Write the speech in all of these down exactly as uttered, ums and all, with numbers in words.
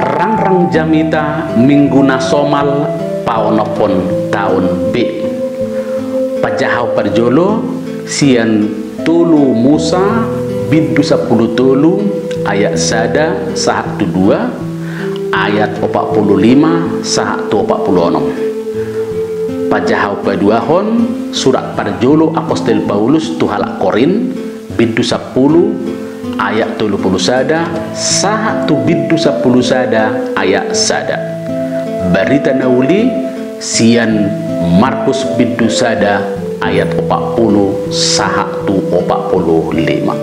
Rangrang jamita minggu na somal paonomhon taon B. Pajahaon parjolo sian tolu Musa bindu sampulu tolu ayat sada sahat tu dua, ayat opat pulu lima sahat tu opat pulu onom. Pajahaon paduahon surat parjolo apostel Paulus tu halak Korint, bindu sampulu ayat tolu pulu sada sahat tu bindu sampulu sada ayat sada. Barita na uli sian Markus bindu sada ayat opat pulu sahat tu opat pulu lima.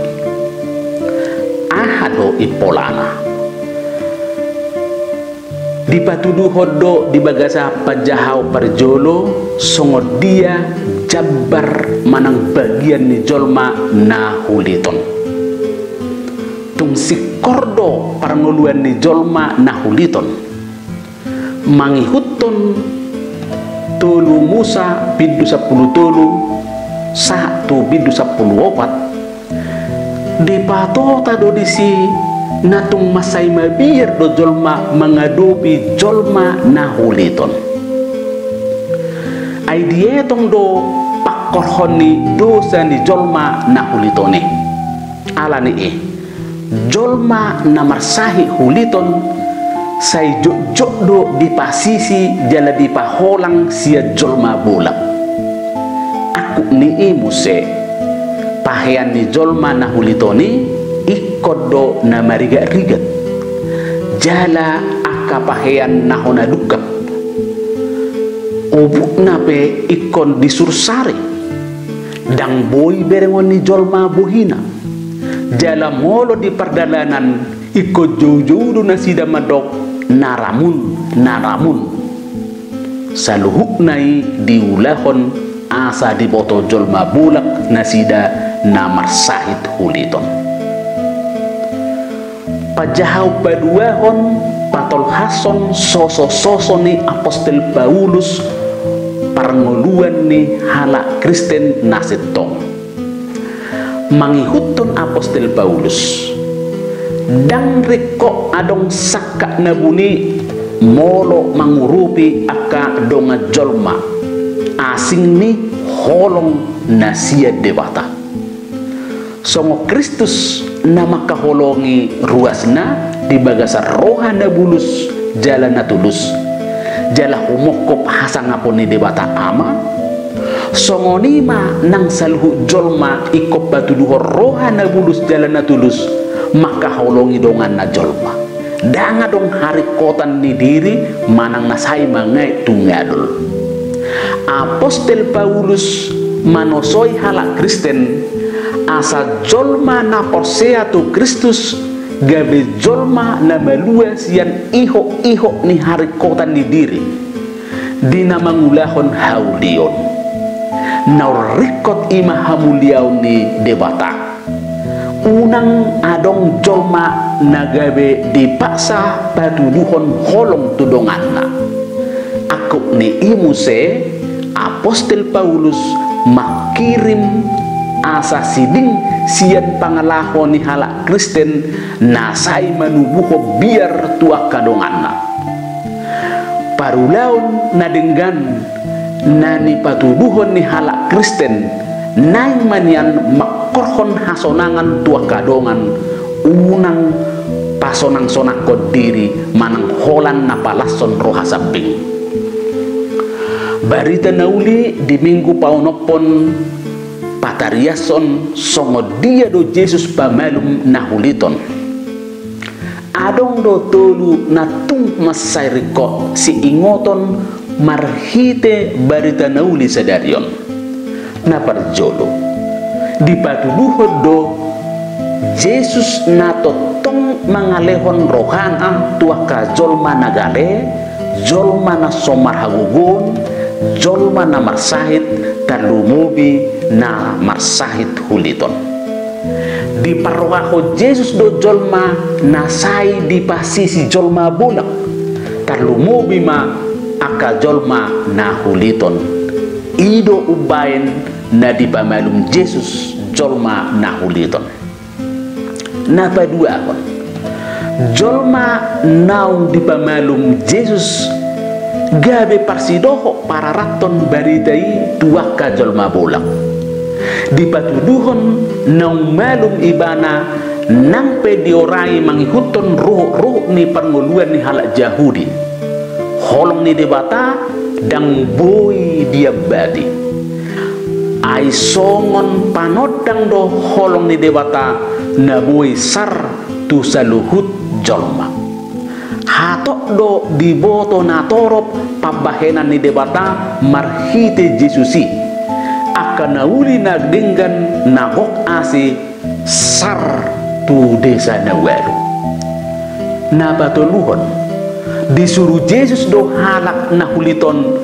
Aha do impolana? Dipatuduhon do di bagasan pajahaon parjolo songon dia jambar manang bagian ni jolma na huliton. Tung singkor do parngoluan ni jolma na huliton. Mangihuthon tolu Musa bindu sampulu tolu sahat tu bindu sampulu opat, dipatota do disi na tung mansai mabiar do jolma mangadopi jolma na huliton. Ai dietong do pangkorhon ni dosa ni jolma na huliton i. Ala ni i, jolma na marsahit huliton sai jotjot do dipasisi jala dipaholang sian jolma bolak. Angkup ni i muse, pahean ni jolma na huliton i ingkon do na marrigat-rigat, jala angka pahean na hona dungkap. Obukna pe ingkon disursari. Ndang boi berengon ni jolma bohina. Jala molo di pardalanan ingkon joujou do nasida mandok, na ramun, na ramun. Saluhutna i diulahon asa diboto jolma bolak nasida na marsahit huliton. Pajahaon paduahon patolhashon soso-soso ni apostel Paulus parngoluan ni halak Kristen na sintong. Mangihuthon apostel Paulus, ndang ringkot adong sangkap na buni molo mangurupi angka dongan jolma asing ni holong na sian Debata. Songon Kristus na mangkaholongi ruasna di bagasan roha na bulus jala na tulus, jala humongkop hasangapon ni Debata Ama, songon i ma nang saluhut jolma ingkon patuduhon roha na bulus jala na tulus mangkaholongi donganna jolma. Ndang adong haringkotan ni diri manang na sai mangaek tu ngadol. Apostel Paulus manosoi halak Kristen asa jolma na porsea tu Kristus gabe jolma na malua sian ihot-ihot ni haringkotan ni diri di na mangulahon haulion. Naung ringkot i ma hamuliaon ni Debata. Unang adong jolma na gabe dipaksa patuduhon holong tu donganna. Angkup ni i muse apostel Paulus mangkirim asa siding sian pangalaho ni halak Kristen na sai manubuhon biar tu angka donganna. Parulaon na denggan na nipatuduhon ni halak Kristen naeng ma nian mangkorhon hasonangan tu angka dongan, unang pasonang-sonangkon diri manang holan na palashon roha sambing. Barita na uli di minggu paonomhon patariashon songon dia do Jesus pamalum na huliton. Adong do tolu na tung mansai ringkot siingoton marhite barita na uli sadari on. Na parjolo, dipatuduhon do Jesus na tongtong mangalehon rohana tu angka jolma na gale, jolma na so marhagogoon, jolma na marsahit, tarlumobi na marsahit huliton. Diparrohahon Jesus do jolma na sai dipasisi jolma bolak, tarlumobi ma angka jolma na huliton. I do umbahen na dipamalum Jesus jolma na huliton. Na paduahon, jolma naung dipamalum Jesus gabe parsidohot pararathon barita i tu angka jolma bolak. Dipatuduhon naung malum ibana nang pe diorai mangihuthon ruhut-ruhut ni parngoluan ni halak Jahudi. Holong ni Debata ndang boi diambati. Ai songon panondang do holong ni Debata na boi sar tu saluhut jolma. Hatop do diboto natorop pambahenan ni Debata marhite Jesus i. Angka na uli na denggan na gok asi sar tu desa na ualu. Na patoluhon, disuru Jesus do halak na huliton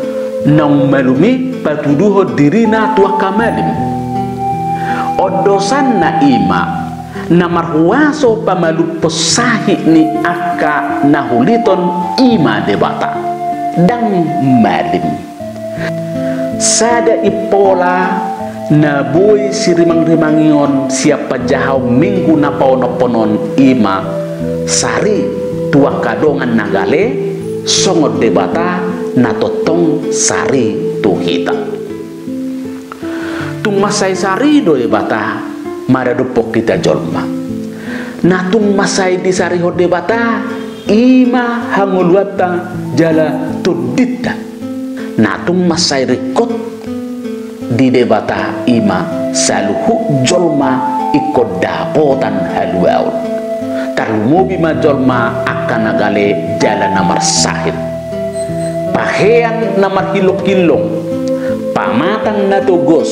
naung malum i patuduhon dirina tu angka malim. Ondosanna i ma, na marhuaso pamalumhon sahit ni angka na huliton i ma Debata, ndang malim. Sada impola na boi sirimangrimangihon sian panjahaon Minggu na paonomhon on i ma sari tu angka dongan na gale, songon Debata na tongtong sari tu hita. Tung mansai sari do Debata maradophon hita jolma. Na tung mansai disarihon Debata i ma hangoluanta jala tondinta. Na tung mansai ringkot di Debata i ma saluhut jolma ingkon dapotan haluaon. Tarlumobi ma jolma angka na gale jala na marsahit. Pahean na marhilonghilong, pamatang na togos,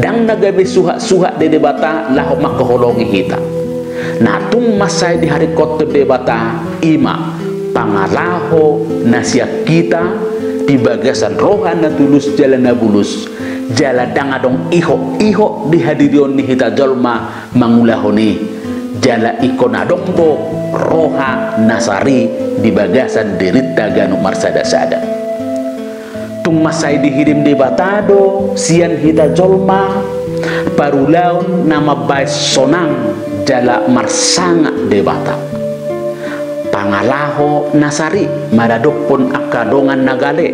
ndang na gabe suhatsuhat di Debata laho mangkaholongi hita. Na tung mansai diharingkothon Debata i ma pangalaho na sian hita di bagasan roha na tulus jala na bulus, jala ndang adong ihotihot di hadirion ni hita jolma mangulahon i, jala ingkon adong do roha na sari di bagasan dirinta ganup marsadasada. Tung mansai dihirim Debata do sian hita jolma parulaon na mambahen sonang jala marsangap Debata. Pangalaho na sari maradophon angka dongan na gale,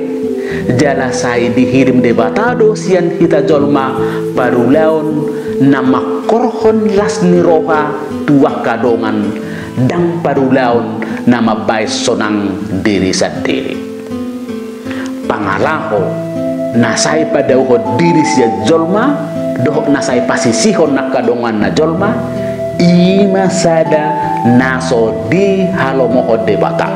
jala sai dihirim Debata do sian hita jolma parulaon na mangkorhon las ni roha tu angka dongan, ndang parulaon na mambahen sonang diri sandiri. Pangalaho na sai padaohon diri sian jolma dohot na sai pasisihon angka donganna jolma, i ma sada na so dihalomohon Debata.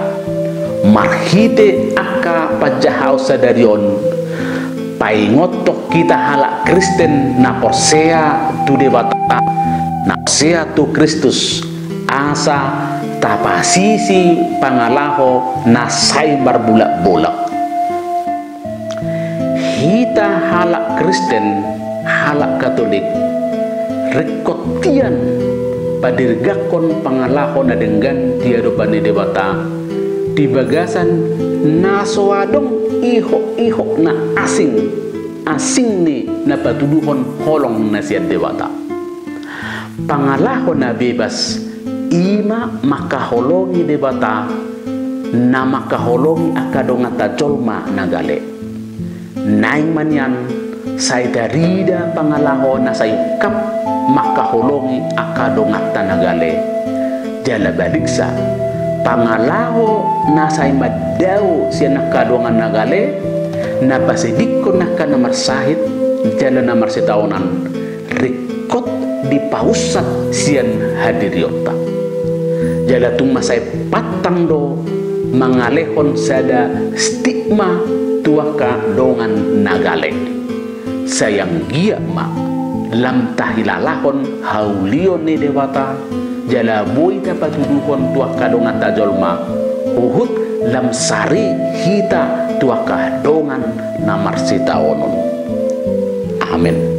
Marhite angka panjahaon sadari on, paingothon hita halak Kristen na porsea tu Debata, na porsea tu Kristus, asa tapasisi pangalaho na sai marbolakbolak. Hita halak Kristen, halak Katolik, ringkot hian padirgakhon pangalaho na denggan di adopan ni Debata, di bagasan na so adong ihotihot na asing, asing ni na patuduhon holong na sian Debata. Pangalaho na bebas i ma mangkaholongi Debata, na mangkaholongi angka donganta jolma na gale. Naeng ma nian sai tarida pangalaho na sai ungkap mangkaholongi angka donganta na gale. Jala baliksa, pangalaho na sai mandao sian angka dongan na gale, na pasidingkon angka na marsahit jala na marsitaonon, ringkot dipaunsat sian hadirionta. Jala tung mansai pantang do mangalehon sada stigma tu angka dongan na gale. Sai anggiat ma lam tahilalahon haulion ni Debata, jala boi tapatuduhon tu angka donganta jolma, huhut lam sari hita tu angka dongan na marsitaonon. Amen.